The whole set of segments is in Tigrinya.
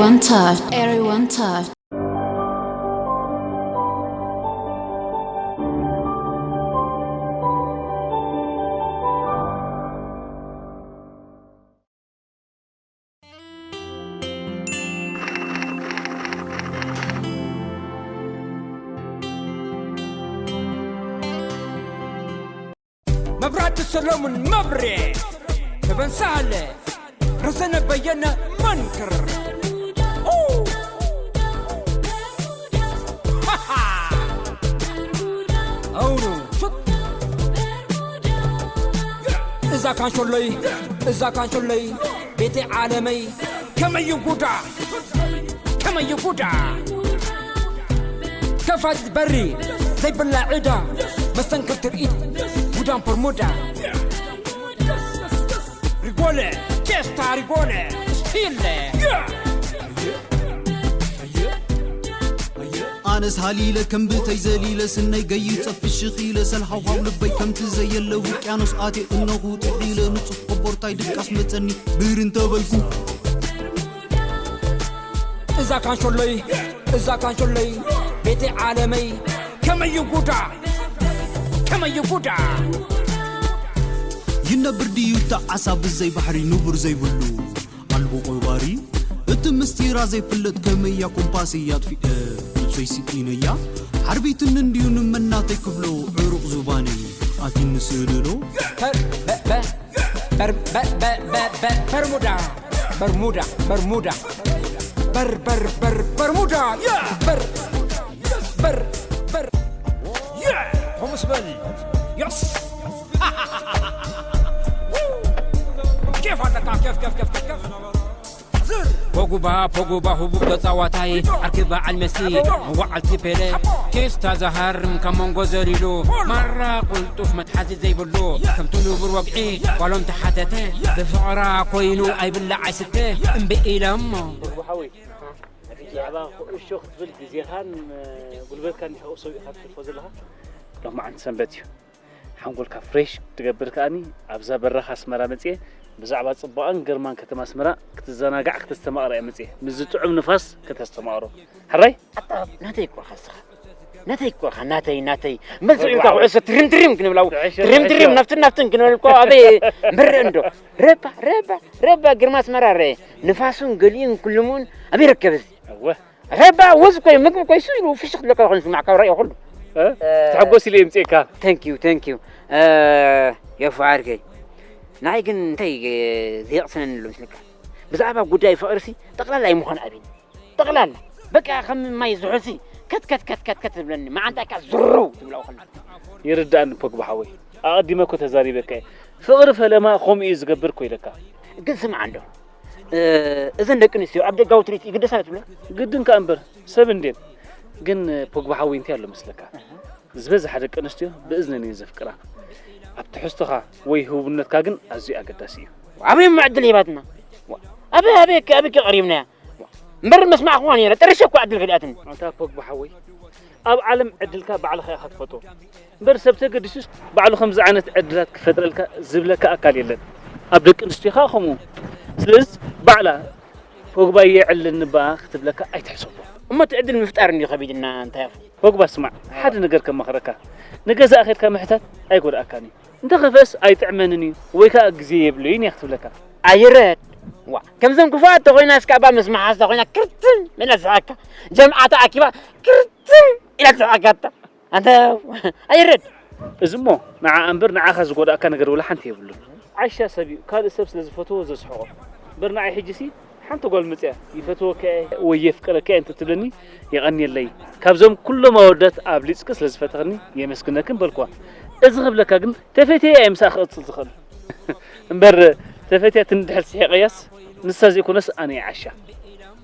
One touch, everyone touch. መብራህቲ ሰሎሙን መብሬ፣ ተበን ሳህለ፣ ረዘነ በየነ መንክር። ኡ! ሃሃ! ኣውኑ፣ ሹት! እዛ ካንሾለይ፣ እዛ ካንሾለይ፣ ቤተይ ዓለመይ፣ ከመይ ጉዳ፣ ከመይ ጉዳ። ከፋት በሪ ዘይብላ ዕዳ፣ መስተንክር ትርኢት፣ ጉዳም ፎርሙዳ። ሪጎለ፣ ቴስታ ሪጎለ፣ ስቲለ። ኣነስ ሃሊለ ከም ብተይ ዘሊለ ስነይ ገይጸ ፍሽኽ ኢለ ሰልሃውሃው ልበይ ከምቲ ዘየለ ውቅያኖስ ኣትየ እነኹ ጥሒለ ንጹፍ ቆቦርታይ ድቃስ መጸኒ ብር እንተበልኩ እዛ ካንሾለይ፣ እዛ ካንሾለይ፣ ቤተይ ዓለመይ፣ ከመይ ጉዳ፣ ከመይ ጉዳ። ይነብር ድዩ እታ ዓሳ ብዘይ ባሕሪ ንቡር ዘይብሉ ኣልቦ ቆባሪ እቲ ምስጢራ ዘይፍለጥ ከመያ ኮምፓስ እያ ኣጥፊእ ነብሰይ ስኢነያ ሓርቢትኒ እንድዩ ንመናተይ ክብሎ ዕሩቕ ዙባነይ ኣቲኒ ስእልሎ በር፣ በ፣ በ፣ በር፣ በ፣ በ፣ በ፣ በ፣ በርሙዳ፣ በርሙዳ፣ በርሙዳ፣ በር፣ በር፣ በር፣ በርሙዳ፣ በር፣ በር፣ በር፣ የ፣ ሆምስ በል፣ የስ፣ ኬፍ ኣለካ፣ ኬፍ፣ ኬፍ፣ ኬፍ፣ ኬፍ፣ ኬፍ። ዝር። ፖጉባ ፖጉባ ህቡብ ተጻዋታይ ዓርኪ በዓል መሲ መዋዓልቲ ፔለ ቴስታ ዝሃርም ካብ መንጎ ዘሊሉ ማራ ቁልጡፍ መትሓዚ ዘይብሉ ከምቲ ንቡር ወግዒ ጓሎም ተሓተተ ብፍቕራ ኮይኑ ኣይብላዕ ኣይስተ እምቢ ኢለሞ ብሓወይ ብዛዕባ ኩዕሾ ክትብል ግዜኻን ጉልበትካን ይሕቑ ሰብ ኢኻ ትሕልፎ ዘለኻ። ሎማዓንቲ ሰንበት እዩ። ሓንጎልካ ፍሬሽ ክትገብር ከኣኒ ኣብዛ በራኻ ኣስመራ መጽየ ብዛዕባ ጽባቐን ግርማን ከተማ ኣስመራ ክትዘናጋዕ ክተስተማቕራ እየ መጽየ። ምስዚ ጥዑም ንፋስ ከተስተማቕሮ። ሕራይ? ኣታ ናተይ እኮ ኢኻ እስኻ። ናተይ እኮ ኢኻ፣ ናተይ፣ ናተይ። መዝዑ ኢልካ ኩዕሶ ትሪም ትሪም ክንብላው። ትሪም ትሪም ናፍትን ናፍትን ክንብል እኮ ኣበይ ምርእ እንዶ። ረባ፣ ረባ፣ ረባ ግርማ ኣስመራ ረአ። ንፋሱን ገሊኡን ክልሙን ኣበይ ይርከብ እዚ? እወ። ረባ ወዝ ኮይ ምግቢ ኮይ ሱ ኢሉ ፍሽኽ ዝብለካ ኮይኑ ስማዕ ካብ ራእዮ ኩሉ። እ? ትሕጎስ ኢለ የምጽኤካ። Thank you, thank you. እ፣ የፉ ዓርከይ። ንዓይ ግን እንታይ፣ እ፣ ዘየቕሰነኒ ኣሎ መስለካ? ብዛዕባ ጉዳይ ፍቕርሲ ጠቕላላ ኣይምኾን ኣብኒ። ጠቕላላ። በቃ ከም ማይ ዝሑልሲ ከት፣ ከት፣ ከት፣ ከት፣ ከት ዝብለኒ። መዓንጣካ ዝርው ትብሎ ከሎ። ይርዳእኒ ፖግባ ሓወይ። ኣቐዲመ እኮ ተዛሪበካ እየ። ፍቕሪ ፈለማ ከምኡ እዩ ዝገብር እኮ ኢለካ። ግን ስምዓ እንዶ። እ፣ እዘን ደቂ ኣንስትዮ ኣብ ደጋዊ ትርኢት ይግደሳ ትብለን? ግድን ከኣ እምበር፣ ሰብ እንድየን። ግን ፖግባ ሓወይ እንታይ ኣሎ መስለካ? ዝበዝሓ ደቂ ኣንስትዮ ብእዝነን እየን ዘፍቅራ። ኣብ ትሕዝቶኻ ወይ ህቡብነትካ ግን ኣዝዩ ኣገዳሲ እዩ። ኣበይ እሞ ዕድል ሂባትና? ዋ፣ ኣበይ፣ ኣበይ፣ ኣበይ ቀሪብናያ? ዋ፣ እምበር መስማዕኩዋ ነይረ፣ ጠሪሸ እኮ ዕድል ከሊኣትኒ። ኣንታ ፖግባ ሓወይ፣ ኣብ ዓለም ዕድልካ ባዕልኻ ኢኻ ትፈጥሮ። እምበር ሰብ ተገዲሱስ ባዕሉ ከምዚ ዓይነት ዕድላት ክፈጥረልካ ዝብለካ ኣካል የለን። ኣብ ደቂ ኣንስትዮ ከኣ ከምኡ። ስለዚ ባዕላ ፖግባ የዕልኒ እባ ክትብለካ ኣይትሕሰቦ። እሞ እቲ ዕድል ምፍጣር እንድዩ ከቢድና እንታይ ኣፉ። ፖግባ ስማዕ፣ ሓደ ነገር ከማኽረካ። ንገዛእ ከድካ ምሕታት ኣይጎድኣካን እዩ። እንተኸፍአስ ኣይጥዕመንን እዩ ወይ ከኣ ግዜ የብለይን እያ ክትብለካ። ኣይረድ። ዋ፣ ከምዘን ክፉኣት ተኾይና እስካ እባ ምስ መሓዝታ ኮይና ክርትም ኢላ ትስሕቀካ። ጀምዓ ተኣኪባ ክርትም ኢላ ትስሕቀካ። ኣንታ ኣይረድ። እዚ እሞ ንዓኣ እምበር ንዓኻ ዝጎድኣካ ነገር ወላ ሓንቲ የብሉን። ዓሻ ሰብ እዩ ካልእ ሰብ ስለ ዝፈትዎ ዘስሕቖ። እምበር ንዓይ ሕጂሲ ሓንቲ ጓል መጽያ ይፈትወካ እየ ወይ የፍቅረካ እየ እንተትብለኒ የቐንየለይ። ካብዞም ኩሎም ኣወዳት ኣብሊጽኪ ስለ ዝፈተኽኒ የመስግነኪ ምበልክዋ። እዚ ክብለካ ግን ተፈትየ እየ ምሳኣ ክቕጽል ዝኽእል። እምበር ተፈትያ ትንድሕር ስሒቐያስ ንሳ ዘይኮነስ ኣነ እየ ዓሻ።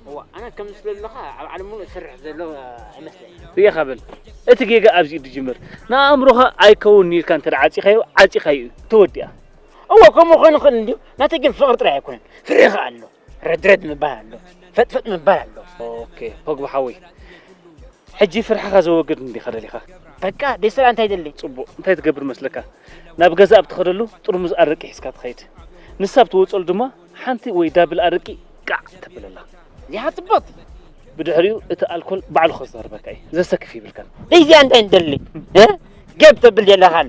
እዋ ኣነ ከም ዝስለ ዘለኻ ኣብ ዓለም ሙሉእ ዝሰርሕ ዘሎ ኣይመስለኒ። ርኢኻ በል እቲ ጌጋ ኣብዚኡ ድጅምር። ንኣእምሮኻ ኣይከውን ኢልካ እንተ ደኣ ዓጺኻዮ ዓጺኻዮ እዩ ተወዲኣ። እወ ከምኡ ክኾን ይኽእል እንድዩ ናተይ ግን ፍቕሪ ጥራይ ኣይኮነን ፍርሒ ከኣ ኣሎ። ረድረድ ምባል ኣሎ። ፈጥፈጥ ምባል ኣሎ። ኦኬ ፖግባ ሓወይ ሕጂ ፍርሕኻ ዘወግድ እንዲኻ ደሊኻ። በቃ ደይ ስራ እንታይ ደሊ? ጽቡቕ እንታይ ትገብር መስለካ? ናብ ገዛ ኣብ ትኸደሉ ጥርሙዝ ኣረቂ ሒዝካ ትኸይድ። ንሳ ኣብ ትወጸሉ ድማ ሓንቲ ወይ ዳብል ኣረቂ ቃዕ ተብለላ። እዚኣ ጽብቕቲ። ብድሕሪኡ እቲ ኣልኮል ባዕሉ ክዛረበካ እዩ። ዘሰክፍ ይብልካን። እዚኣ እንታይ እንደሊ? እ? ገብ ተብል የለኻን።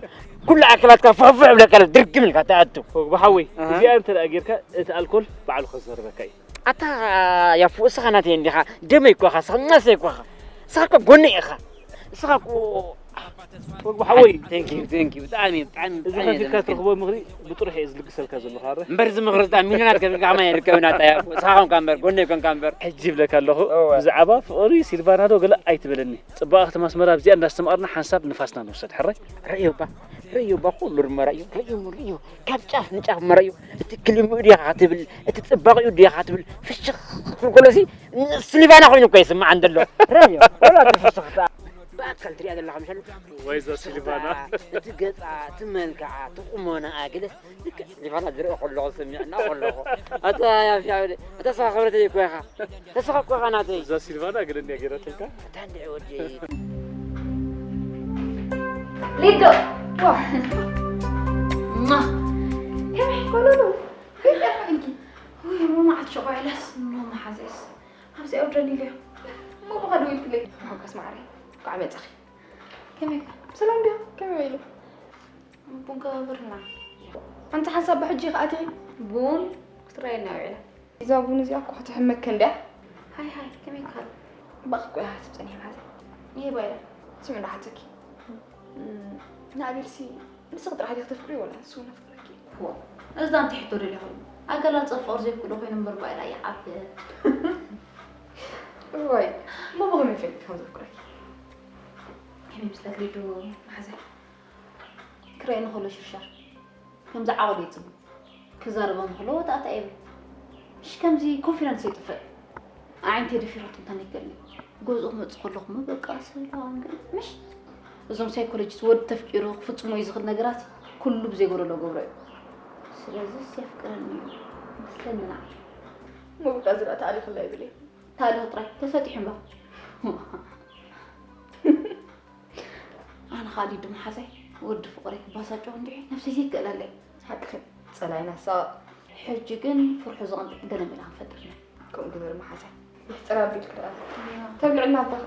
ኩሉ ኣካላትካ ፍሕፍሕ ይብለካ ኣሎ፣ ድርግም ኢልካ ትኣቱ። ፎግባ ሓወይ፣ ኣሃ። እዚኣ እንተ ደኣ ጌርካ፣ እቲ ኣልኮል ባዕሉ ክዛረበካ እዩ። ኣታ ያፉ፣ እስኻ ናተይ እንዲኻ፣ ደመይ እኮ ኢኻ፣ እስኻ ናሰይ እኮ ኢኻ። እስኻ እኮ ጎነይ ኢኻ። እስኻ እኮ ፎግባ ሓወይ። Thank you, thank you። ብጣዕሚ፣ ብጣዕሚ፣ እዚ ብጣዕሚ ከፊልካ የመስግን። ትረኽቦ ምኽሪ ብጥሩሕ እየ ዝልግሰልካ ዘለኹ፣ ኣረ። እምበር፣ እዚ ምኽሪ ዝጣ ሚልዮናት ከፊልካ ከማን ይርከብና፣ ኣታ ያፉ። እስኻ ኮንካ እምበር፣ ጎነይ ኮንካ እምበር። ሕጂ ይብለካ ኣለኹ፣ እወ። ብዛዕባ ፍቕሪ ሲልቫና ዶ ገለ ኣይትበለኒ። ጽባቐ ከተማ ኣስመራ ኣብዚኣ እንዳስተማቕርና ሓንሳብ ንፋስና ንውሰድ፣ ሕራይ? ርእዮ እባ፣ ርእዮ እባ፣ ኩሉ ርመራ እዩ። ርእዮ፣ ርእዮ፣ ካብ ጫፍ ንጫፍ መራ እዩ። እቲ ክሊምኡ ድያ ትብል፣ እቲ ጽባቐኡ ድያ ትብል፣ ፍሽኽ ክብል ከሎሲ፣ ሲልቫና ኮይኑ እኮ ይስምዓን ዘሎ። ርእዮ፣ ወላ እቲ ፍሽኽታ። ብኣካል ትሪኣ ዘለኻ ምሻሉ? ወይዘ እቲ ሲልቫና። ፍሽኽታ፣ እቲ ገጻ፣ እቲ መልክዓ፣ እቲ ቁመናኣ፣ ገለስ ልክዕ ሲልቫና ዝርኢ ከለኹ፣ ዝስምዕና ከለኹ። ኣታ ያፊ፣ ኣታ ሰኻ ክብረተይ እኮ ኢኻ። ተስፋ እኮ ኢኻ ናተይ። እዛ ሲልቫና ግን እንድያ ገይራትልካ። ኣታ እንድዒ ወዲ። ሊዶ። ዋ። ማ። ከመይ ኮለሉ? ከመይ ጠፋእልኪ? ውይ፣ እሞ መዓት ሸቆ ዕላስ፣ እሞ መሓዘስ። ኣብዚ ኣውርደኒ ኢለዮ። እሞ ብኻ ደዊልክለይ። ሓጎስ ማዕረይ። እንኳዕ መጻኺ። ከመይ ኢኻ? ሰላም ድያ? ከመይ ውዒሉ? ቡን ከባብርና። ኣንቲ ሓንሳብ ብሕጂ ከኣትኺ? ቡን ክትረኣየና ውዒላ። እዛ ቡን እዚኣ እኮ ክትሕመኪ እንድያ። ሃይ ሃይ፣ ከመይ ክሃል? እባኽኪ ቆይ ክሓስብ ጸኒሐ መሓዘይ። ይህባ ኢላ። ስምዒ ዶ ሓተኪ? እም፣ ንኣቤልሲ ንስኺ ጥራሕ ዲኺ ተፍቅርዮ ወላ ንሱ እውን የፍቅረኪ? ዋ፣ እዚ ዳ እንታይ ሕቶ ደሊኹ? ኣገላልጻ ፍቕሪ ዘይብሉ ኮይኑ እምበር ጓይላ ይዓብድ። እዋይ፣ እሞ ብኸመይ ፈሊጥኪ ከም ዘፍቅረኪ? ከመይ ምስለኪ ሊዱ መሓዘይ? ክረኣየኒ ከሎ ሽርሻር፣ ከምዚ ዓቐሉ ይጽቡ፣ ክዛረብ እንከሎ ወታእታ ይብል። ምሽ ከምዚ ኮንፊደንስ የጥፍእ። ኣዒንተይ ደፊራቶ እንታይ ነይገርኒ። ገዝኡ ክመጽእ ከለኹ እሞ በቃ ሰላም ግን ምሽ እዞም ሳይኮሎጂስት ወዲ ተፍቂሩ ክፍጽሞ እዩ ዝኽእል ነገራት ኩሉ ብዘይጎደሎ ገብሮ እዩ። ስለዚስ የፍቅረኒ እዩ መስለኒ ንዓይ። እሞ በቃ እዚ ደኣ ተኣሊኽላ ይብል እየ። ተኣሊኹ ጥራይ ተሰጢሑ እምበር። ኣነ ኻሊድ መሓዛይ ወዲ ፍቕረይ ክባሳጮ እንድዒ ነብሰይ ዘይክእለለይ። ሓቅኺ ጸላኢና ሳቕ። ሕጂ ግን ፍርሑ ዝቕንጥጥ ገለ ሜላ ክንፈጥር ኢና። ከምኡ ግበሪ መሓዛይ። ይሕጽር ኣቢልኪ ደኣ። ተብልዕልና ኣባኻ።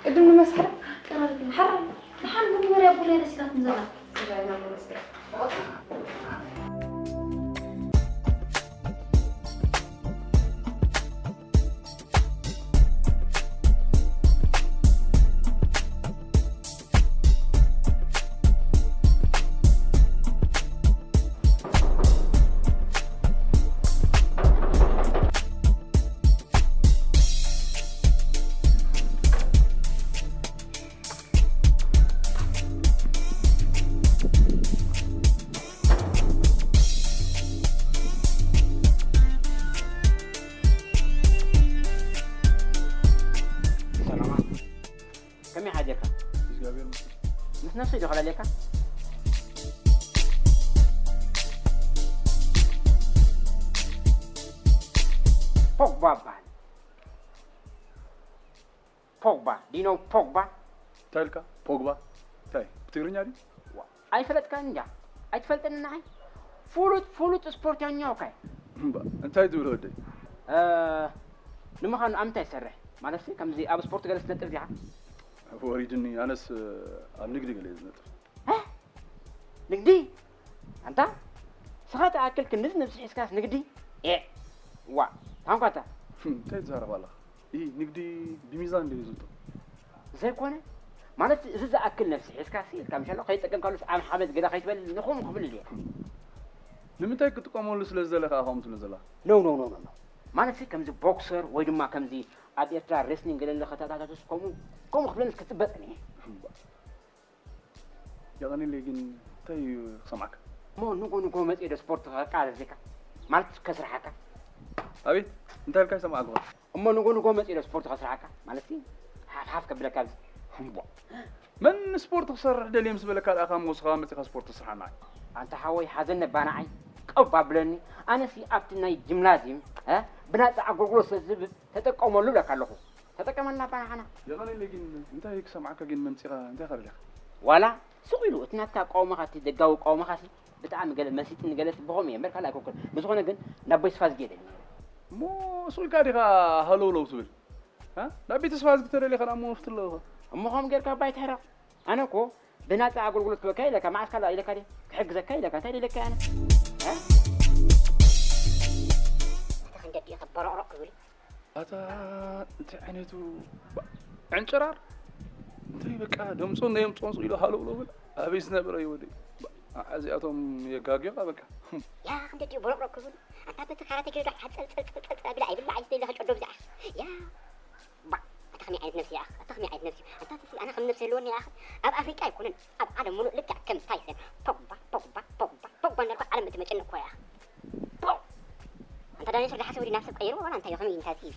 ቅድም ንመስሕር። ቀራርቢ። ሓራይ። ደሓን ምግበሪ ኣቦ ናይ ረሲላት ንዘላ። ጸላኢና መመስል። ሰላማ። ከመይ ሓዲርካ? እግዚኣብሔር ይመስገን። ምስ ነፍሰይ ዶ ከላልየካ? ፖግባ እበሃል። ፖግባ፣ do you know ፖግባ? እንታይ ኢልካ? ፖግባ? እንታይ? ብትግርኛ ድዩ? ዋ፣ ኣይፈለጥካን እንድያ። ኣይትፈልጥን ንዓይ? ፍሉጥ፣ ፍሉጥ ስፖርተኛ እኮ እየ። እምባ፣ እንታይ ትብል ወደይ? እ፣ ንምዃኑ ኣብ ምንታይ ትሰርሕ? ማለትሲ፣ ከምዚ ኣብ ስፖርት ገለ ትነጥፍ ዲኻ? ወሪድኒ፣ ኣነስ ኣብ ንግዲ ገለ እየ ዝነጥፍ። እ? ንግዲ? ኣንታ፣ ስኻ ትኣክል ክንድዚ ነብሲ ሒዝካስ ንግዲ? ኤ፣ ዋ፣ ታንኳታ። እንታይ ትዛረብ ኣለኻ? ኢ፣ ንግዲ ብሚዛን ድዩ ዝውጠን? ዘይኮነ? ማለት፣ እዚ ዝኣክል ነብሲ ሒዝካሲ፣ ኢልካ ምሻሎ፣ ከይጠቀምካሉስ ኣብ ሓመድ ገዳ ከይትበል ንኹም ክብል እየ። ንምንታይ ክትጥቀመሉ ስለ ዝደለኻ ኢኻ ከምኡ ትብሎ ዘለኻ? ኖ፣ ኖ፣ ኖ፣ ኖ፣ ኖ። ማለትሲ፣ ከምዚ ቦክሰር ወይ ድማ ከምዚ ኣብ ኤርትራ ሬስሊንግ ገለ ከታታታቱስ ከምኡ፣ ከምኡ ክብለንስ ክጽበ ጸኒሐ። እምባ። የቐንየለይ ግን እንታይ እዩ ክሰምዓካ? እሞ ንጎ ንጎ መጺኤ ዶ ስፖርት ከቃልሰካ? ማለት ከስርሓካ? ኣቤት፣ እንታይ ኢልካ ይሰማዕኩኻ? እሞ ንጎ ንጎ መጺኤ ዶ ስፖርት ከስርሓካ? ማለት ሓፍ ሓፍ ከብለካ ኣብዚ። እምቧ። መን ስፖርት ክሰርሕ ደልየ ምስ በለካ ደኣ ካብ ሞስኻ መጺኻ ስፖርት ተስርሓና? ኣንታ ሓወይ፣ ሓዘን ነባ ንዓይ ቀብ ኣብለኒ። ኣነሲ ኣብቲ ናይ ጂምናዝየም፣ እ፣ ብናጻ ኣገልግሎት ስለ ዝህብ ተጠቀመሉ እብለካ ኣለኹ። ተጠቀመልና እባ ንዓና። የቐንየለይ ግን እንታይ ክሰምዓካ ግን መምጺኻ እንታይ ከረድኻ? ዋላ ስቕ ኢሉ እቲ ናትካ ኣቃውማኻ፣ እቲ ደጋዊ ኣቃውማኻሲ ብጣዕሚ ገለ መሲጥኒ ገለ ጽቡቖም እየ እምበር ካልእ ኣይኮንኩን። ብዝኾነ ግን ናብ ቦይስ ፋዝጌ እየ ነይረ። እሞ ሱቕ ኢልካ ዲኻ ሃለውለው ትብል? እ? ናብ ቤት ተስፋ ዝግተደለኻ ናብ መወፍቲ ኣለኻ። እሞ ከም ጌርካ ኣባይ ትሕረቕ። ኣነ እኮ ብናጻ ኣገልግሎት ክበካ ኢለካ፣ መዓስ ካልኣ ኢለካ ድየ? ክሕግዘካ ኢለካ፣ እንታይ ኢለካ ኣነ? እ? ኣታ ክንደዲ ኢኻ በሮቕሮቕ ክብል። ኣታ እንታይ ዓይነቱ ዕንጭራር? እንታይ በቃ ደምጾ ናይ የምጾን ኢሉ ሃለውለው ብል። ኣበይ ዝነበረ እዩ ወደይ? እዚኣቶም የጋግዮኻ በቃ። ያ ክንደዲ በሮቕሮቕ ክብል። ኣንታ በቲ ካራቴ ኪዶ ዶ ሓጸል ጸል ጸል ጸል ጸል ኣቢላ ኣይብላ ኣይስተ ኢለ ከጨዶ ብዛዕ። ያ ባ ኣታ ከመይ ዓይነት ነብሲ ይኣኽ? ኣታ ከመይ ዓይነት ነብሲ? ኣንታ ተሲ ኣነ ከም ነብሲ ህልወኒ ይኣኽ። ኣብ ኣፍሪቃ ኣይኮነን፣ ኣብ ዓለም ሙሉእ ልክዕ ከም ታይሰን ፖግባ ፖግባ ፖግባ ፖግባ እንዳልኩ ዓለም እትመጨኒ እኮ ይኣኽ። ፖ! ኣንታ ዳይኖሰር ዝሓሰበ ድዩ ናብ ሰብ ቀይርዎ ዋላ እንታይ እዩ? ከመይ እንታይ እዩ?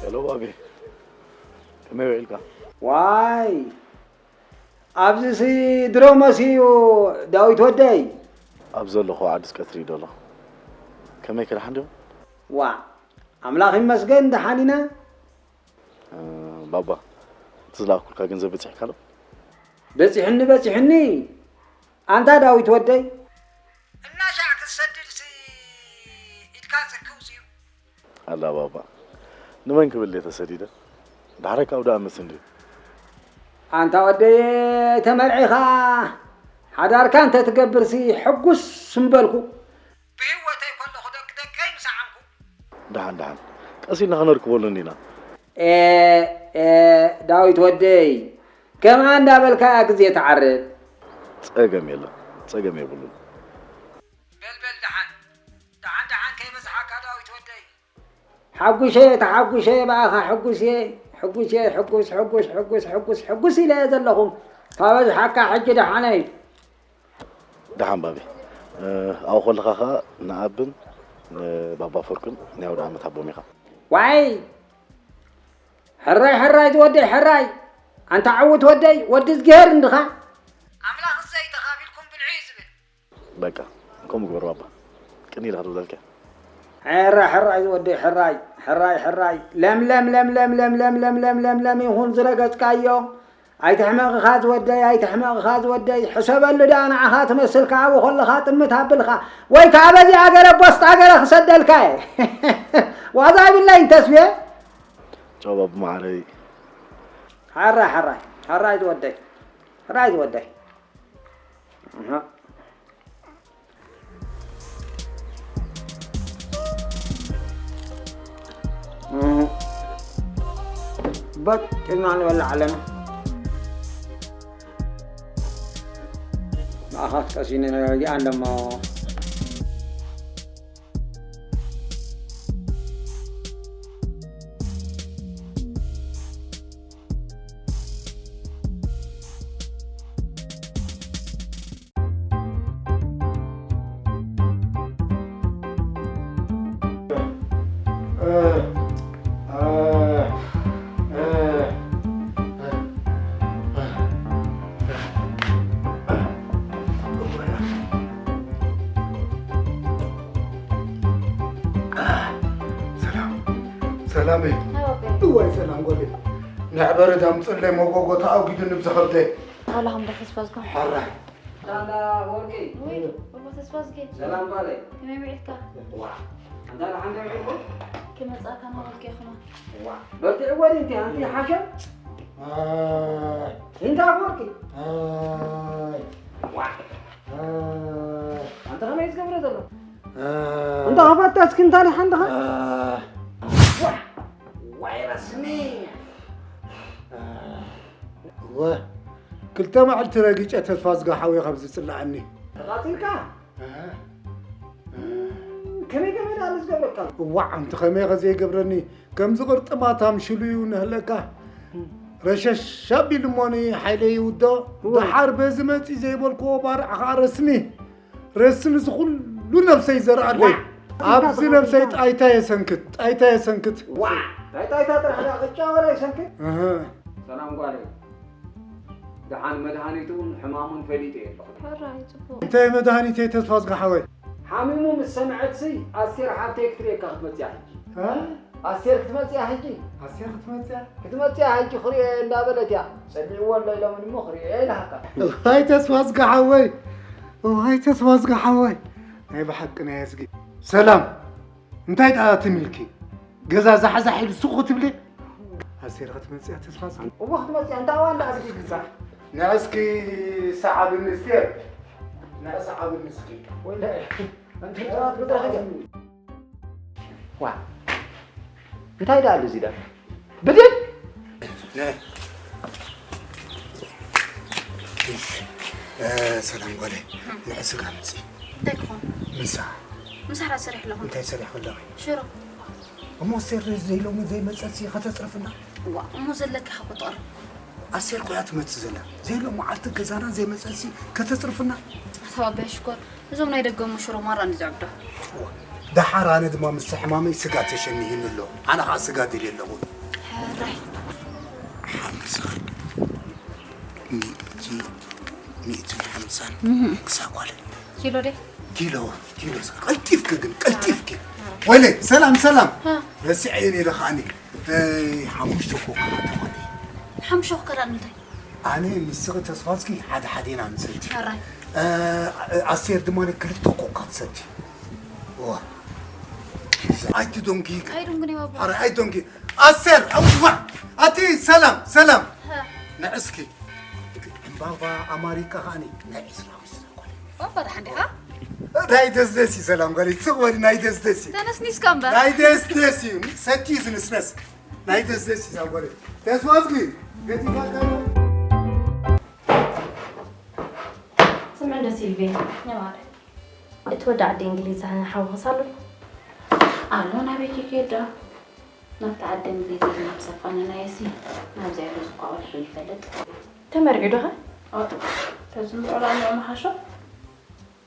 ሄሎ ባቢ፣ ከመይ ውዒልካ? ዋይ ኣብዚሲ ድሮ መሲዩ ዳዊት ወደይ። ኣብ ዘለኹ ዓድስ ቀትሪ እዩ ዘሎ። ከመይ ከ ደሓን ዲኹም? ዋእ ኣምላኽ ይመስገን ደሓን ኢና። እ፣ ባባ እቲ ዝለኣኩልካ ገንዘብ በጺሕካ ዶ? በጺሑኒ በጺሑኒ ኣንታ ዳዊት ወደይ። እናሻዕ ክትሰድድሲ ኢድካ ጽክው ጽዩ። ኣላ ባባ፣ ንመን ክብል እየ ተሰዲደ? ዳሕረካ ኣውደ ኣመት እንድዩ። ኣንታ ወደየ ተመርዒኻ ሓዳርካ እንተ ትገብርሲ ሕጉስ ምበልኩ። ብህይወተይ ከለኹ ደቂ ደቀይ ምሰዓንኩ። ደሓን ደሓን ቀስ ኢልና ከነርክበሉ እንዲና። ኤ ኤ ዳዊት ወደይ ከምኣ እንዳበልካ እያ ግዜ ትዓርብ። ጸገም የለን ጸገም የብሉን። በልበል ደሓን ደሓን ደሓን ከይበዝሓካ ዳዊት ወደይ። ሓጉሸ ተሓጉሸ ብኣኻ ሕጉስ እየ። ሕጉስ እየ ሕጉስ ሕጉስ ሕጉስ ሕጉስ ሕጉስ ኢለ እየ ዘለኹ። ታበዝሓካ ሕጂ ደሓነይ። ደሓን ባቢ። ኣብኡ ከለኻ ኸኣ ንኣብን ንባባ ፈርቅን ናይ ኣውደ ዓመት ሃቦም ኢኻ። ዋይ ሕራይ ሕራይ ዝወደይ ሕራይ። ኣንታ ዕውት ወደይ ወዲ እዝግሄር እንድኻ። ኣምላኽ እዘይ ተኻፊልኩም ብልዒ እዩ ዝብል። በቃ ከምኡ ግበር ባባ። ቅኒ ኢለ ክድውለልካ። ሕራይ ሕራይ ዝወደይ ሕራይ ሕራይ ሕራይ ለምለም ለምለም ለምለም ለምለም ለምለም ይኹን ዝረገጽካዮ። ኣይትሕመቕኻ ዝወደይ ኣይትሕመቕኻ ዝወደይ ሕሰበሉ ደኣ ንዓኻ ትመስል ከኣ ኣብኡ ከለኻ ጥምት ኣብልኻ ወይ ከኣ በዚኣ ገረ ቦስጣ ገረ ክሰደልካ እየ። ዋዛ ይብለይ ተስፌ። ቻው ባቡ መዓረይ። ሕራይ ሕራይ ሕራይ ዝወደይ ሕራይ ዝወደይ። በጥ ኢልና ንበልዕ ኣለና። ንኣኻት ቀሲኒ ነረጊኣ እንደሞ። ሰላም ሰላም። እዋይ ሰላም ጎሌ። ንዕበረ ዳምፅለይ መጎጎ ተኣጒዱኒ ብዝኸብደይ። ዋላ ከም ደፈስ ፈዝጎ። ሓራይ። ታንዳ ወርቂ። ውይ፣ እሞ ተስፋዝጌ። ሰላም ጓለይ። ከመይ ውዒልካ? ዋ። ኣንታ ደሓን ዶ ውዒልኩም? ክመጻእካ ነበርኩ ይኹና። ዋ። በርትዕዎ ድንቲ ኣንቲ ሓሸም? ኣይ። እንታ ወርቂ? ኣይ። ዋ። ኣይ። ኣንተ ከመይ ዝገብረ ዘሎ? ኣይ። እንታ ኸፈታ እስኪ እንታ ደሓን ድኻ? ኣይ። ዋ። ዋይ ረስኒ። ኣይ። እወ፣ ክልተ መዓልቲ ረጊጨ ተስፋዝገ ሓወይ ካብ ዝጽልኣኒ። ተቓጺልካ? እህ። ከመይ ከመይ ደኣ ዝገብረካ? እዋዕ፣ ኣንቲ ከመይ ከ ዘይገብረኒ? ከምዚ ቅርጥማታም ሽሉዩ ነህለካ። ረሸሽ ኣቢሉ እሞኒ ሓይለይ ይውዶ። እወ። ደሓር በዚ መጺ ዘይበልክዎ ባርዕ ኸኣ ረስኒ። ረስኒ እዚ ኩሉ ነብሰይ ዘርኣለይ። ዋ! ኣብዚ ነብሰይ ጣይታ የሰንክት፣ ጣይታ የሰንክት። ዋ! ጣይታ ጥራሕ ደኣ ክጫወት የሰንክት። እህ። ሰላም ጓለይ። ደሓን መድሃኒቱን ሕማሙን ፈሊጠ ኣለኹ። ሕራይ፣ ጽቡቕ። እንታይ መድሃኒተይ ተስፋዝገ ሓወይ? ሓሚሙ ምስ ሰምዐትሲ ኣስቴር ሓብተይ ክትርእየካ ክትመጽእ እያ ሕጂ። እ? ኣስቴር ክትመጽእ እያ ሕጂ። ኣስቴር ክትመጽእ እያ? ክትመጽእ እያ ሕጂ ክርእየ እንዳበለት እያ። ጸሊእዎ ኣሎ ኢሎምኒ እሞ ክርእየ ኢልሃካ። እዋይ ተስፋዝገ ሓወይ፣ እዋይ ተስፋዝገ ሓወይ። ናይ ብሓቂ ናይ ኣዝጊ። ሰላም፣ እንታይ ደኣ ትም ኢልኪ? ገዛ ዛሕዛሕ ኢሉ ሱቕ ክትብሊ? ኣሴር ክትመጽእ እያ ተስፋ ኣዝጊ። እሞ ክትመጽእ እያ፣ እንታይ ዋላ ኣብዚ ግዛ? ንዕስኪ ሰዓብኒ ኣስቴር፣ ንዕ ሰዓብኒ እስኪ። ወይለ፣ እንታይ ደኣ ክትረኽቢ? ዋ፣ እንታይ ደኣ ኣሎ እዚ ደኣ? ብድድ! ነ- እሺ፣ እ፣ ሰላም ጓለይ፣ ንዕ ስጋ ምጺ። እንታይ ክኾን? ምሳ። ምሳ ራ ሰሪሕ ኣለኹ። እንታይ ሰሪሕ ኣለኺ? ሽሮ። እሞ ኣስቴር ዘይሎሚ ዘይመጸሲ ከተጽርፍና? ዋ፣ እሞ ዘለካ ኢኻ ክትቐርብ። ኣስቴር እኮ እያ ትመጽእ ዘላ። ዘይሎ መዓልቲ ገዛና ዘይመጸሲ ከተጽርፍና? ኣታ ባባይ ሽኮር፣ እዞም ናይ ደገ እሞ ሽሮ ማራ ንዘዕብዶ። ዋ፣ ደሓር ኣነ ድማ ምስ ሕማመይ ስጋ ተሸኒሂኒ ኣሎ። ኣነ ኸዓ ስጋ ደልየ ኣለኹ። ሕራይ። ሓምሳ፣ ሚእቲ፣ ሚእትን ሓምሳን። እህ። ክሳብ ጓል። ኪሎ ደ? ኪሎ፣ ኪሎ ስጋ። ቀልጢፍኪ ግን፣ ቀልጢፍኪ። ወይለይ፣ ሰላም፣ ሰላም። ሃ። ረሲዐዮ ነይረ ከዓኒ። እ፣ ሓሙሽተ ኮካ ተኾነ። ሓሙሽተ ኮካ ደኣ ንምንታይ? ኣነ ምስኺ ተስፋዝጊ ሓደ ሓደ ኢና ንሰቲ። ሕራይ። እ፣ ኣስቴር ድማ ክልተ ኮካ ትሰቲ። ዋ። ኣይትደንጊ። ኣይደንግን እየ ባባ። ኣረ ኣይደንጊ። ኣስቴር፣ ኣውዋ። ኣቲ ሰላም፣ ሰላም። ሃ። ንዕስኪ። ዕምባባ ኣማሪካ ኸዓኒ ናይ ዕስራ ምስ ዘኮነ። ባባ ደሓን ዲኻ? ናይ ደስደስ እዩ ሰላም ጓለይ። ስቕ በሊ ናይ ደስደስ እዩ። ተነስኒስካ እምበር። ናይ ደስደስ እዩ። ሰቲ እዩ ዝንስነስ። ናይ ደስደስ እዩ እዛ ጓለይ። ተስፋዝጊ፣ ገዲፋካ ዶ? ስምዒ ደስ ኢልቤ። የማረ። እቲ ወዲ ዓዲ እንግሊዝ ሓውኽስ ኣሎ? ኣሎ፣ ናበይ ከይከይድ ደኣ? ናብቲ ዓዲ እንግሊዝ ኢልና ምስ ኣፋነናዮሲ፣ ናብዚኣ ዶ ዝቋወል ይፈልጥ? ተመርዒ ዶ ኸ? ኦ፣ ተዝምርዖ ደኣ ንዑ ምሓሾ?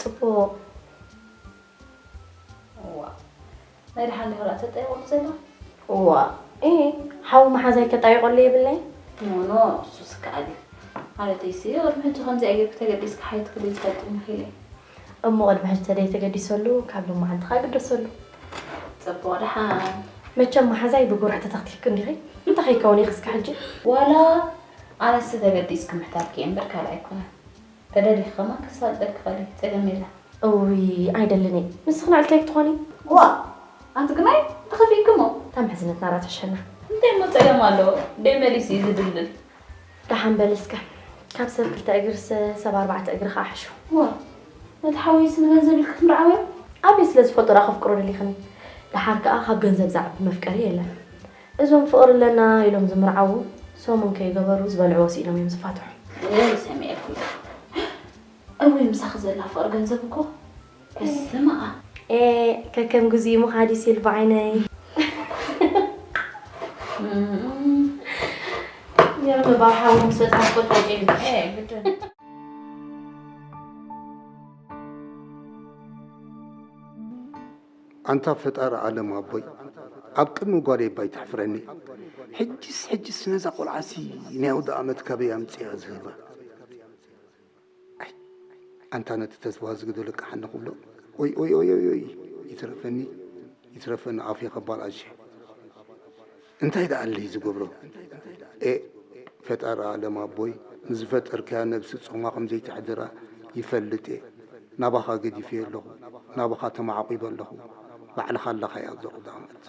ጽቡቕ። እዋ፣ ናይ ደሓን ዲኻ ደኣ ተጣይቖሉ ዘላ? እዋ፣ እ፣ ሓው መሓዛይ ከጣይቖሉ የብለይ? ኖ፣ ኖ፣ እሱስ ይከኣል እዩ። ማለተይሲ፣ ቅድሚ ሕጂ ከምዚኣ ጌርኪ ተገዲስኪ ሓየት ክብል ዝፈልጥ መኺለ። እሞ ቅድሚ ሕጂ ተደይ ተገዲሰሉ፣ ካብ ሎማዓንቲ ኸኣ ግደሰሉ። ጽቡቕ ደሓን። መቸም መሓዛይ ብጉርሒ ተተኽቲኽኪ እንዲኺ? እንታይ ከይከውን ኢኺ እስከ ሕጂ? ዋላ ኣነስ ተገዲስኪ ምሕታትኪ እየ እምበር ካልእ ኣይኮነን። ተደሊኺ ከማን ከሳልጠልኪ እኽእል እየ፣ ጸገም የለን። እውይ፣ ኣይደልን እየ። ንስኺ ንዕልተይ ክትኾኒ? ዋ፣ ኣንቲ ግናይ ተኸፊእኪ እሞ። እታ ምሕዝነትና ራተሸና። እንታይ እሞ ጸገም ኣለዎ? ደይ መሊሱ እዩ ዝድልል። ደሓን በል እስከ። ካብ ሰብ ክልተ እግርስ ሰብ ኣርባዕተ እግሪ ኸኣ ሕሹ። ዋ፣ ነቲ ሓወይስ ንገንዘብ ኢልኪ ትምርዓወዮ? ኣበይ ስለ ዝፈልጦ ደኣ ከፍቅሮ ደሊኽኒ? ደሓር ከኣ ካብ ገንዘብ ዝዓቢ መፍቀሪ የለን። እዞም ፍቕሪ ኣለና ኢሎም ዝምርዓዉ ሰሙን ከይገበሩ ዝበልዕዎ ስኢኖም እዮም ዝፋትሑ። እይ፣ ሰሚዐኩም። እውይ፣ ምሳኺ ዘላ ፍቕሪ ገንዘብ እኮ በስመ ኣብ። ኤ፣ ከከም ግዜኡ ምኻድ እዩ ሲል ብዓይነይ። እም። ገርም ባብ ሓዊ ምስ በጽሓ እኮ ታጨይሉ። ኤ፣ ግድን። ኣንታ ፈጣሪ ዓለም ኣቦይ፣ ኣብ ቅድሚ ጓለይ እባ ኣይተሕፍረኒ። ሕጅስ፣ ሕጅስ ነዛ ቆልዓሲ ናይ ኣውደ ኣመት ካበይ ኣምጺኣ ዝህባ? ኣይ፣ ኣንታ ነቲ ተስፋ ዝግዶ ልቃሓኒ ክብሎ። ኦይ፣ ኦይ፣ ኦይ፣ ኦይ፣ ኦይ፣ ይትረፈኒ፣ ይትረፈኒ ኣፌ ከባል ኣሸ። እንታይ ደኣ ኣለይ ዝገብሮ? ኤ፣ ፈጣሪ ዓለም ኣቦይ፣ ንዝፈጠርካያ ነብሲ ጾማ ከም ዘይተሕድራ ይፈልጥ እየ። ናባኻ ገዲፈዮ ኣለኹ፣ ናባኻ ተማዕቂበ ኣለኹ። ባዕልኻ ኣለኻያ ኣብዛ ቀዳመት።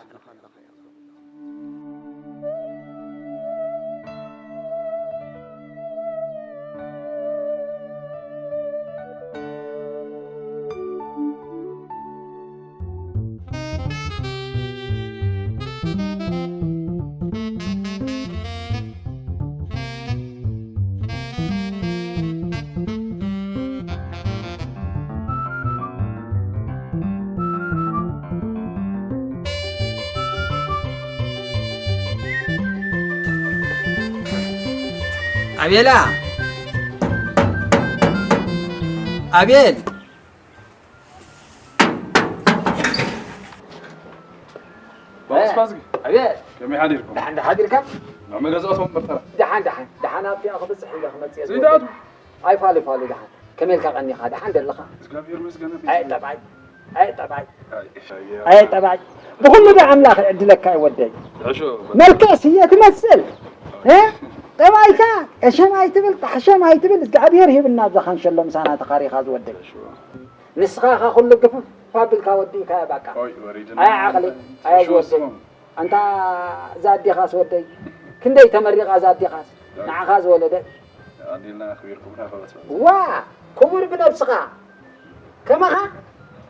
ኣቤላ! ኣቤል! ባስባስጊ። ኣቤት። ከመይ ሓዲርኩም? ደሓን ዶ ሓዲርካ? ናብ መገዛእቶም በርተራ። ደሓን፣ ደሓን፣ ደሓን ኣብቲኣ ክብጽሕ ኢለ ክመጽእ እየ። ዘይትኣትዉ? ኣይፋሉ፣ ፋሉ፣ ደሓን። ከመይ ኢልካ ቀኒኻ? ደሓን ደለኻ? እግዚኣብሔር ይመስገን። ኣይ ጠባይ፣ ኣይ ጠባይ፣ ኣይ፣ ኣይ ጠባይ። ብኹሉ ዶ ኣምላኽ ይዕድለካ እዩ ወደይ። ሕሾ። መልክዕስ እየ ትመስል። እ? ጠባይካ ቀሸም ኣይትብል፣ ጣሕሸም ኣይትብል፣ እግዚኣብሔር ሂብና ኣብዛ ካንሸሎ ምሳና ተኻሪኻ ዝወደይ። ንስኻ ኢኻ ኩሉ ግፍፍ ኣቢልካ ወዲእካዮ ባቃ። ኦይ፣ ወሪድና። ኣይ ዓቕሊ፣ ኣይ ዝወደይ። ኣንታ እዛ ኣዴኻስ ወደይ፣ ክንደይ ተመሪቓ እዛ ኣዴኻስ፣ ንዓኻ ዝወለደት። ኣዴና ኣኽቢርኩምና ፈረስ። ዋ፣ ክቡር ብነብስኻ። ከማኻ፣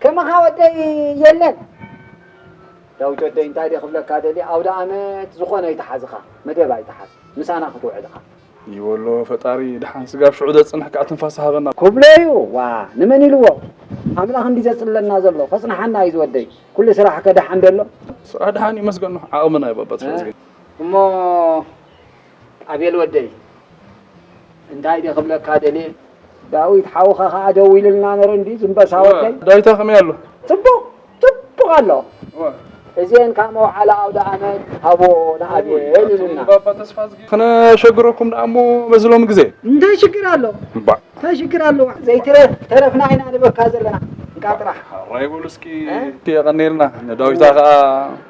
ከማኻ ወደይ የለን። ዳዊት ወደይ እንታይ ድየ ክብለካ ደልየ፣ ኣውደ ኣመት ዝኾነ ኣይትሓዝኻ፣ መደብ ኣይትሓዝ፣ ምሳና ክትውዕል ኢኻ። ይበሎ ፈጣሪ፣ ደሓን ስጋብ ሽዑ ዘጽንሕ ከኣ ትንፋስ ሃበና። ክብሎ እዩ፣ ዋ፣ ንመን ኢልዎ? ኣምላኽ እንዲ ዘጽለና ዘሎ፣ ከጽንሓና እዩ ዝወደይ። ኩሉ ስራሕከ ደሓን ደሎ? ስራሕ ደሓን ይመስገን ነው፣ ዓቕምና እዩ ባባ ተመስገን። እሞ ኣቤል ወደይ፣ እንታይ ድየ ክብለካ ደልየ? ዳዊት ሓውኻ ኸዓ ደዊሉልና ነይሩ እንዲ ዝምበሳ ወደይ። ዳዊታ ከመይ ኣሎ? ጽቡቕ፣ ጽቡቕ ኣሎ። እዚአን ካብ መውዓሊ ኣውደ ኣመት ሃቦ ንኣቤል ኢሉና። ባባ ተስፋዝጊ ክነሸግረኩም ደኣ እሞ በዚ ሎሚ ግዜ። እንታይ ሽግር ኣሎ? እምባዕ። እንታይ ሽግር ኣለዋ? ዘይትረፍ ተረፍና ኢና ንበካ ዘለና። እንካ ጥራሕ። ሕራይ በሉ እስኪ። እ? የቐንየልና። ንዳዊታ ኸኣ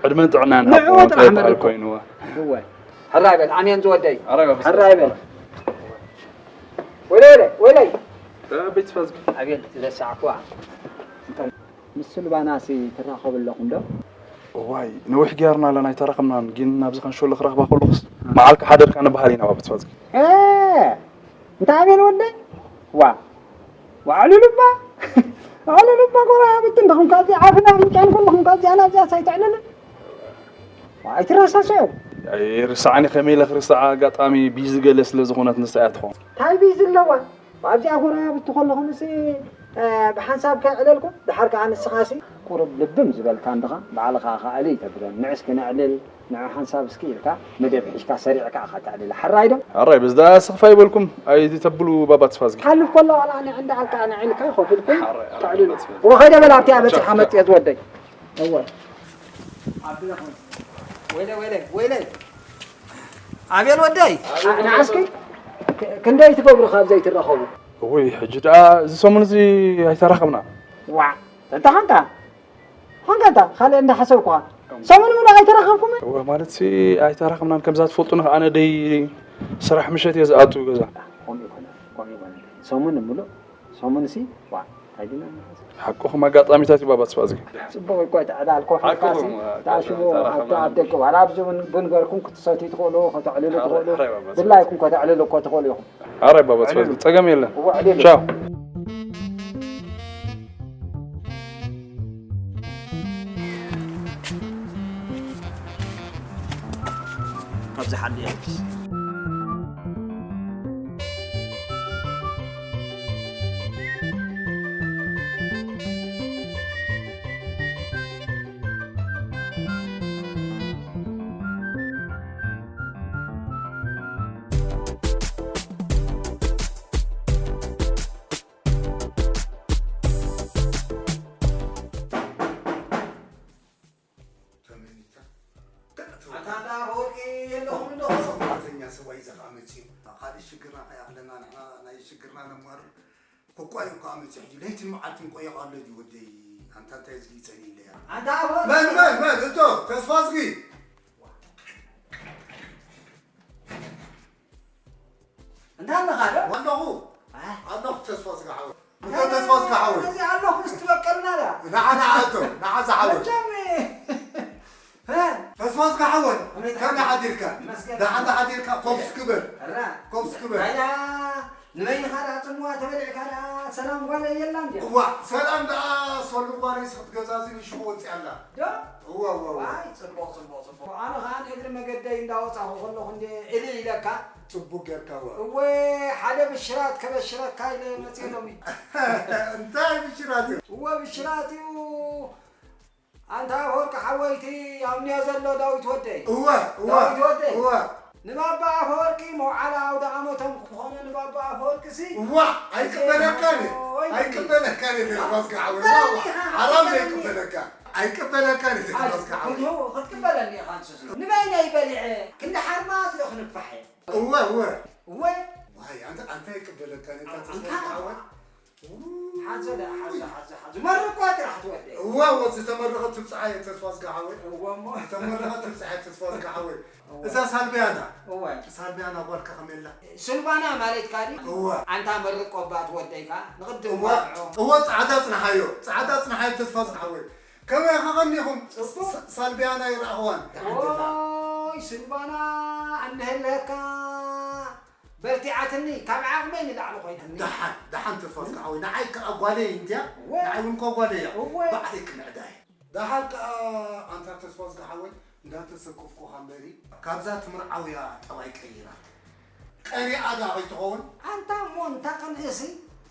ዕድመን ጥዕናን ንዕኡ ይሃቦ ጥራሕ ተባህል መርቆ። ኮይንዋ። እወ። ሕራይ በል፣ ኣሜን ዝወደይ። ሕራይ በል። ሕራይ በል። ወይለይ፣ ወይለይ፣ ወይለይ። እ፣ ቤት ፈዝጊ። ኣቤል፣ ዝረሳዕኩዋ። ምስ ስልባናሲ ትራኸቡ ኣለኹም ዶ? እዋይ፣ ነዊሕ ጌርና ኣለና፣ ኣይተራኸብናን። ግን ናብዚ ከንሸሎ ክረኽባ ከለኹስ፣ መዓልካ ሓደርካ ንበሃል ኢና፣ ቤት ፈዝጊ። እ፣ እንታ ኣቤል ወደይ? ዋ፣ ዋዕሉ ልባ፣ ዋዕሉ ልባ ጎረባብቲ እንዲኹም ካብዚ ዓፍና ኣፍንጫን ኩልኹም ካብዚኣ ናብዚኣ ሳይተዕልልን። ዋ፣ ኣይትረሳስዑ። ኣይርሳዕን፣ ከመይ ኢለ ክርስዓ፣ ኣጋጣሚ ቢዚ ገለ ስለ ዝኾነት ንሳ እያ ትኾን። እንታይ ቢዚ ኣለዋ? ኣብዚኣ ጎረባብቲ ከለኹምሲ፣ እ፣ ብሓንሳብ ከየዕለልኩም፣ ድሓር ከኣ ንስኻሲ ቁሩብ ልብም ዝበልካ እንድኻ፣ ባዕልኻ ከኣ እልይ ተብለን፣ ንዕስ ክነዕልል፣ ንዑ ሓንሳብ እስኪ ኢልካ መደብ ሒዝካ ሰሪዕካ ኢኻ ተዕልል። ሕራይ ዶ? ሕራይ፣ በዚ ደኣ ስኽፍ ኣይበልኩም፣ ኣይተብሉ ባባ ተስፋዝጊ። ሓልፍ ከሎ ዋላ ንዕንዳ ኣልካ ንዒልካ ኮፍ ኢልኩም ተዕልሉ። እወ፣ ከይደ በል ኣብቲኣ በጺሕካ መጽእ ዝወደይ። እወ። ወይለይ፣ ወይለይ፣ ወይለይ። ኣቤል ወደይ፣ ንዓስኪ ክ-፣ ክንደይ ትገብሩ ካብ ዘይትራኸቡ? እውይ፣ ሕጂ ደኣ እዚ ሰሙን እዚ ኣይተራኸብና። ዋዕ፣ እንተ ኾንካ፣ ኾንካ እንታ፣ ካልእ እንዳሓሰብኩኻ። ሰሙን ሙሉእ ኣይተራኸብኩምን? እወ፣ ማለትሲ ኣይተራኸብናን፣ ከምዛ ትፈልጡኒ ኸኣ ኣነ ደይ ስራሕ ምሸት እየ ዝኣቱ ገዛ። ከምኡ ይኮነ፣ ከምኡ ይኮነ። ሰሙን ሙሉእ ሰሙንሲ፣ ዋ፣ እንታይ ድና ንሓስብ? ሓቅኹም ኣጋጣሚታት እዩ ባባ ተስፋዝጊ። ጽቡቕ እኮ እቲ ዕላል ኮፍ ኢልካሲ፣ ሓቅኹም፣ እታ ሽሙ ተራኸብና ኣብቲ ኣብ ደገ፣ ዋላ ኣብዚ እውን ቡን ገርኩም ክትሰትዩ ትኽእሉ፣ ከተዕልሉ ሕራይ፣ ትኽእሉ፣ ሕራይ ባባ ተስፋዝጊ። ድላይኩም ከተዕልሉ እኮ ትኽእሉ ኢኹም። ሕራይ ባባ ተስፋዝጊ፣ ጸገም የለን። እወ፣ ዕልሉ። ቻው። ካብዚ ሓሊ የብስ። ተመኒታ። ኣታ እንዳ ኣፈወርቂ የለኹም እንዶ። ሰራሕተኛ ሰብኣይ ዘኻ መጺኡ። ካልእ ሽግርና ከይኣኽለና ንሕና ናይ ሽግርና ነማርር። ኮኳ እዩ እኮ መጺኡ ሕጂ ለይትን መዓልትን ቆየቕ ኣሎ ድዩ ወደይ? ኣንታ እንታይ ዝጊ ጸሊለያ? ኣንታ ኣፈወርቂ። መን፣ መን፣ መን? እቶ ተስፋዝጊ። እንታይ ኣለኻ ዶ? ኣለኹ። ኣይ። ኣለኹ ተስፋዝጊ ሓወይ። እቶ ተስፋዝጊ ሓወይ። እዚ ኣለኹ ምስ ትበቀልና ዳ። ንዓ፣ ንዓ እቶ፣ ንዓ ዝሓወይ። መቸም፣ እ? ተስፋዝጊ ሓወይ፣ ከመይ ከመይ ሓዲርካ? መስገን። ደሓን ሓዲርካ? ኮፍ እስኪ በል። ራ። ኮፍ እስኪ በል። ኣያ፣ ንበይንኻ ደኣ ጽምዋ ተበሊዕካ ደኣ ሰላም ጓለይ የላን ድያ? እዋ፣ ሰላም ደኣ ሰሉ ጓለይ ስኽትገዛዝኒ ሽኹ ወጺኣ ኣላ። ዶ? እወ፣ እወ፣ እወ። ዋይ፣ ጽቡቕ፣ ጽቡቕ፣ ጽቡቕ። ኣነ ኸኣ ንእግሪ መገደይ እንዳወጻኹ ከለኹ እንደ እልል ኢለካ። ጽቡቕ ጌርካ፣ እወ። እወ፣ ሓደ ብሽራት ከበሽረካ ኢለ መጽየ ሎሚ። እንታይ ብሽራት እዩ? እወ፣ ብሽራት እዩ። ኣንታ ኣፈወርቂ ሓወይ፣ እቲ ኣብንዮ ዘሎ ዳዊት ወደይ። እወ፣ እወ፣ ዳዊት ወደይ። እወ። ንባባ ኣፈወርቂ መውዓሊ ኣውደ ዓመቶም ክኾነ ንባባ ኣፈወርቂ ሲ። እዋ፣ ኣይቅበለካን እየ። ኦይ፣ ኣይቅበለካን እየ፣ ተስፋዝጊ ሓወይ። እዋ፣ እዋ። ሓራም ዘይቅበለካ። ኣይቅበለካን እየ፣ ተስፋዝጊ ሓወይ። ክትቅበለኒ ኢኻ ንሱ። ንበይነይ በሊዐ፣ ክንዲ ሓርማዝ ዶ ክንፋሕ እየ? እወ፣ እወ። እወ። ዋይ፣ ኣንታ፣ ኣንታ ኣይቅበለካን እየ፣ ኣንታ ተስፋዝጊ ሓወይ። ሓ-፣ ሓዘ ደኣ፣ ሓዘ፣ ሓዘ፣ ሓዘ። መርቆ ጥራሕ ትወደይ። እዋ፣ እዋ፣ ዝተመረቐት ትብጽሓ እየ ተስፋ ዝገሓወይ። እዋ እሞ። ዝተመረቐት ትብጽሓ እየ ተስፋ ዝገሓወይ። እዋ። እዛ ሳልቢያና። እዋ። ሳልቢያና ጓልካ ከመይ ኣላ? ስልባና ማለት ካዲ? እዋ። ኣንታ መርቆ ባት ወደይካ፣ ንቕድም እዋ፣ ባርዖ። እዋ፣ ጻዕዳ ጽንሓዮ። ጻዕዳ ጽንሓዮ ተስፋ ዝገሓወይ። ከመይ ከቐኒኹም? ጽቡቕ። ሳ-፣ ሳልቢያና ይረኣኽዋን። ደሓን ትብላ። ኦይ፣ ስልባና፣ ኣንድህለካ። በርቲዓትኒ፣ ካብ ዓቕመይ ንላዕሊ ኮይና። ደሓን፣ ደሓን ተስፋ ዝገሓወይ። ንዓይ ከኣ ጓለይ እንድያ። እወ። ንዓይ እውን እኮ ጓለይ እያ። እወ። ባዕለይ ክምዕዳ እየ። ደሓን ከኣ ኣንታ ተስፋ ዝገሓወይ፣ እንዳተሰከፍኩኻ እምበሪ፣ ካብዛ ትምርዓውያ ጠባይ ቀይራ። ቀሪኣ ደኣ ከይትኸውን? ኣንታ እሞ እንታ ቅንእሲ፣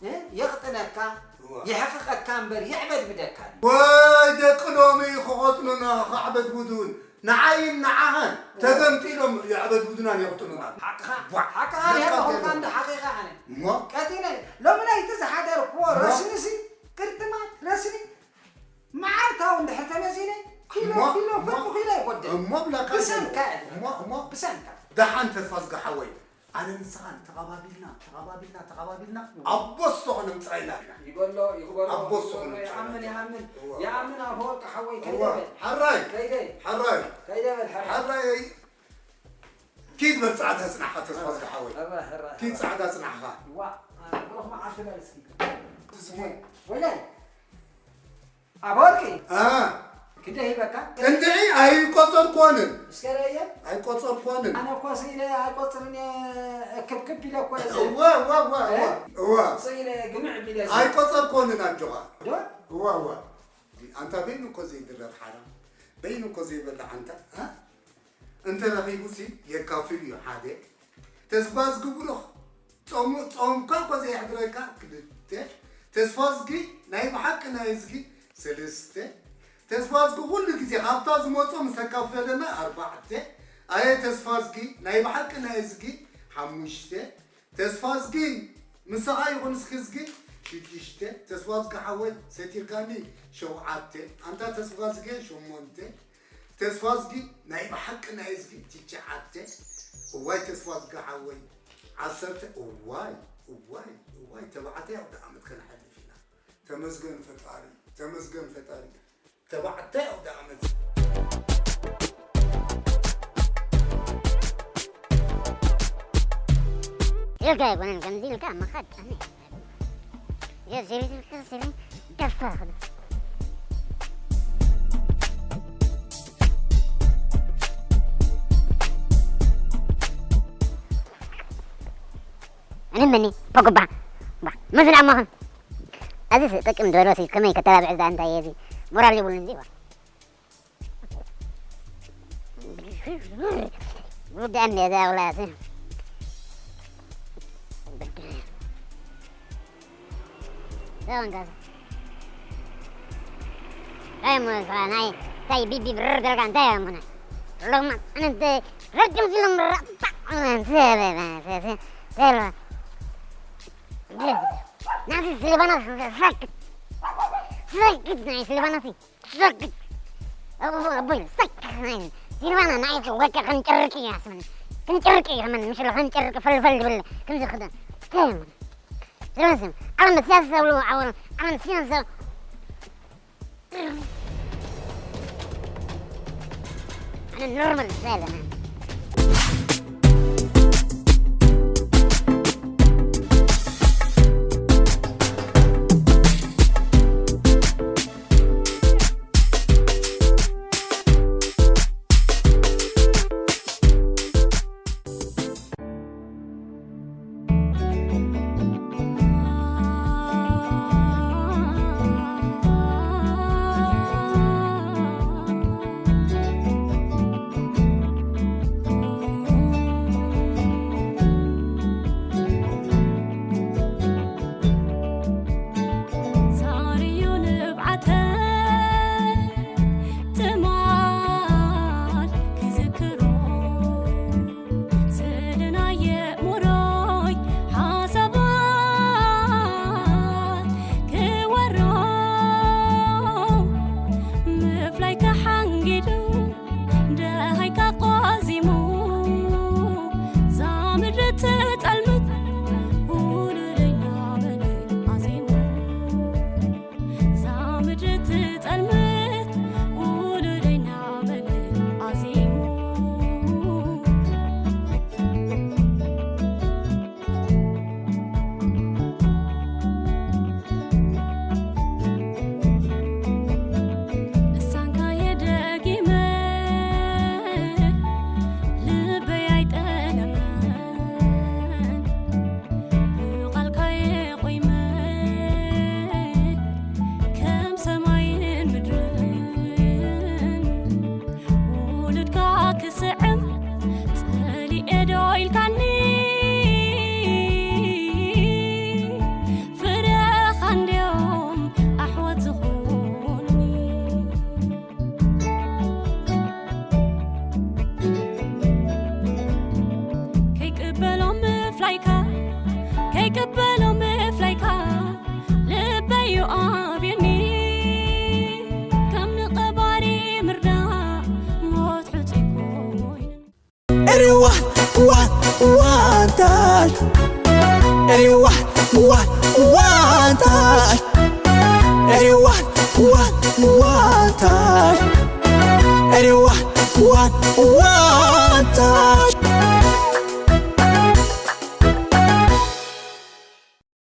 እ፣ የቕጥነካ፣ እወ። የሕቕቐካ እምበር የዕበድብደካ ድዩ? ወይ ደቂ ሎሚ ክቐጥኑና፣ ከዕበድብዱን፣ ንዓይን ንዓኻን ተገምጢሎም የዕበድብዱናን የቕጥኑናን። ሓቅኻ፣ ቧዕ! ሓቅኻ በቃ ይሃብኹምካ ገለ። እንዳ ሓቂኻ ኣነ። እሞ? ቀጢነ፣ ሎሚ ለይቲ ዝሓደርክዎ እሞ? ረስኒሲ፣ ቅርጥማት ረስኒ፣ መዓልታዊ እንድሕር ተመዚነ፣ ኪሎ፣ እሞ? ኪሎ፣ እሞ? ፍርቂ ኪሎ ይጎድል። እሞ ብለካ ብሰንካ ገለ። እየ። እሞ? እሞ? ብሰንካ። ደሓን ተስፋ ዝገሓወይ። ኣነ ንስኻን ተቐባቢልና፣ ተቐባቢልና፣ ተቐባቢልና፣ እዋ። ኣቦ ስቶኾ ንምፅኣይና ኢና። ይበሎ፣ ይግበሮ፣ ኣቦ ስቶኾ ይግበሮ፣ ንምፅኣይና ይኣምን፣ ኢና። ይኣምን፣ እዋ። ይኣምን፣ ኣፈወርቂ ሓወይ፣ እዋ። ከይደ በል። ሓራይ፣ ከይደ። ሓራይ። ከይደ በል፣ ሓራይ። ሓራይ፣ ኪድ በል ፃዕዳ ፅናሕኻ፣ ተስፋ ዝገሓወይ። ኣባ፣ ሕራይ፣ ኪድ ሕራይ። ፃዕዳ ፅናሕኻ። ዋ፣ ብሩኽ መዓልቲ በል እስኪ። እስኪ። ወይላይ። ኣፈወርቂ። አ። ክንደይ ሂበካ? እንድዒ ኣይቆጸርኮንን። እስከ ረየ? ኣይቆጸርኮንን። ኣነ እኮ ስኢለ ኣይቆጽርን እየ፣ ክብክብ ኢለ እኮ እየ። እወ፣ እወ፣ እወ፣ እወ፣ እ? እወ። ስኢለ ግምዕ ቢለ እየ። ኣይቆጸርኮንን ኣጆኻ። ዶ? እወ፣ እወ። ኣንታ በይኑ እኮ ዘይድረር ሓራም። በይኑ እኮ ዘይበልዕ ኣንታ፣ እ? እንተ ረኺቡሲ የካፍል እዩ፣ ሓደ። ተስፋ ዝግብሩኽ ጾሙ-፣ ጾምካ እኮ ዘየሕድረካ፣ ክልተ። ተስፋ ዝጊ ናይ ብሓቂ ናይ እዝጊ፣ ሰለስተ። ተስፋ ዝጊ ኩሉ ግዜ ካብታ ዝመጾ ምስ ኣካፈለና፣ ኣርባዕተ። ኣየ ተስፋ ዝጊ ናይ ብሓቂ ናይ እዝጊ፣ ሓሙሽተ። ተስፋ ዝጊ ምሳኻ ይኹን እስኪ ዝጊ፣ ሽዱሽተ። ተስፋ ዝጊ ሓወይ ሰቲርካኒ፣ ሸውዓተ። ኣንታ ተስፋ ዝጊ፣ ሸሞንተ። ተስፋ ዝጊ ናይ ብሓቂ ናይ እዝጊ ትሽዓተ። እዋይ ተስፋ ዝጊ ሓወይ ዓሰርተ። እዋይ፣ እዋይ፣ እዋይ፣ ተባዕታይ ኣውደ ዓመት ከነሕልፍ ኢና። ተመስገን ፈጣሪ፣ ተመስገን ፈጣሪ። ተባዕታይ ኣውደ ዓመት። ኢልካ ኣይኮነን ከምዚ ኢልካ ምኻድ። ኣነ ዘ-፣ ዘ-፣ ዘ-፣ ደፋር። ኣነ መኒ ፖግባ። ባ፣ መዝን ኣማኸን። ኣዚስ ጥቅም ዶሎሲ ከመይ ከተባብዕ እዛ እንታይ እየ እዚ ሞራል ይብሉን እዚ ባ። ጉዳም ነዛ ውላስ። ዳውን ጋዛ። ኣይ ሞሳ ናይ ታይ ቢቢ ብር ደርጋ እንታይ ኣሞና። ሎማ ኣንተ ረጅም ፊልም ራ-፣ ናዚ ስልባና ሰክት። ሰክት ናይ ስልባና ሲ። ሰክት። ኣቦ፣ ኣቦይ፣ ሰክት ናይ ስልባና ናይ ወቀ ከንጨርቅ እያ ስምን። ከንጨርቅ እያ ምን፣ ምሽ ከንጨርቅ ፈልፈል ድብል። ከምዚ ክደ። ተም። ስለዚህ ዓለም ሲያሰብሉ ዓወር፣ ዓለም ሲያሰብ ኣነ ኖርማል ዘለ። ኣብየኒ ከም ንቐባሪ ምርዳእ ሞት ሕጹይ ኮይኑ። Everyone, one, one time. Everyone, one, one time. Everyone, one, one time. Everyone, one, one time.